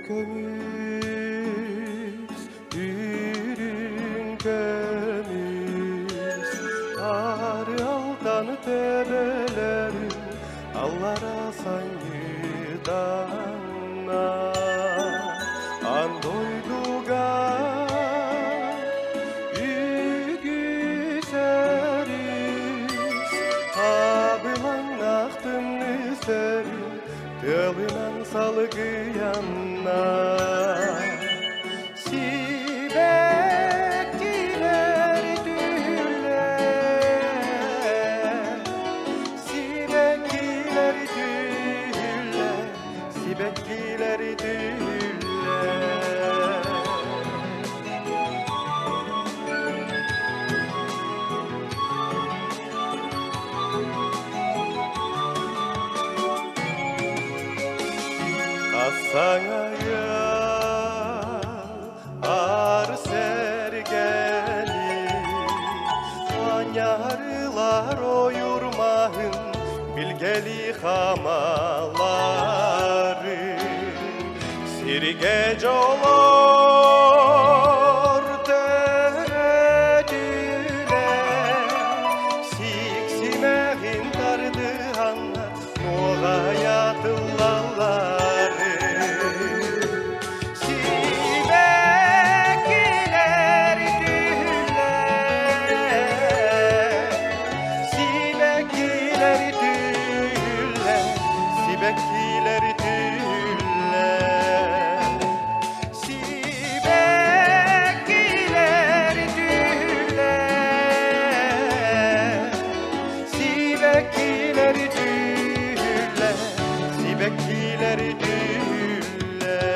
Көмүс, үрүҥ көмүс, арыалтан төбөлөрүн аллара санньытанна. Ан дойдуга үгүс өрүс, абылаҥнаах тымныы сөрүн тыалынан салгыйанна. Сибэккилэр түһүллэр, сибэккилэр түһүллэр, сибэккилэр түһүллэр. Саҥайа ар сэргэни Анньарылар ойурмаһын билгэли хамалары Сиргэ дьолор төрөтүлэр Сиксимэҕин тардыһаннар Нуоҕайа тыллаллары Сибэккилэр түһүллэр, сибэккилэр түһүллэр, сибэккилэр түһүллэр. Сибэккилэр түһүллэр, сибэккилэр түһүллэр, сибэккилэр түһүллэр.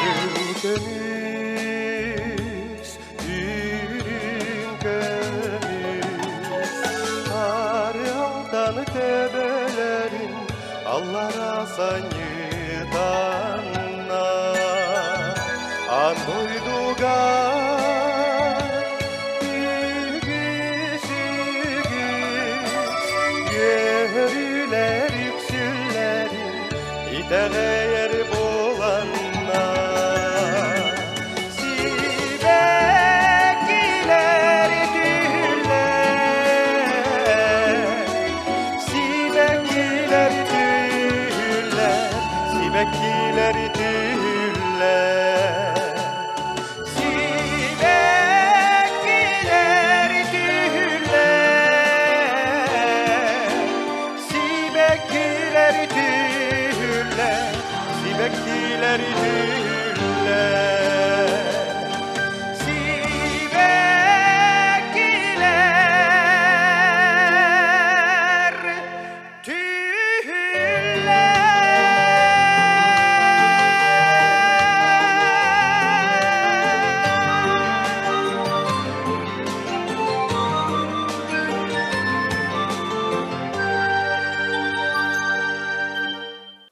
Үрүҥ көмүс, үрүҥ көмүс, арыалтан төбөлөрүн аллара санньытанна. Ан дойдуга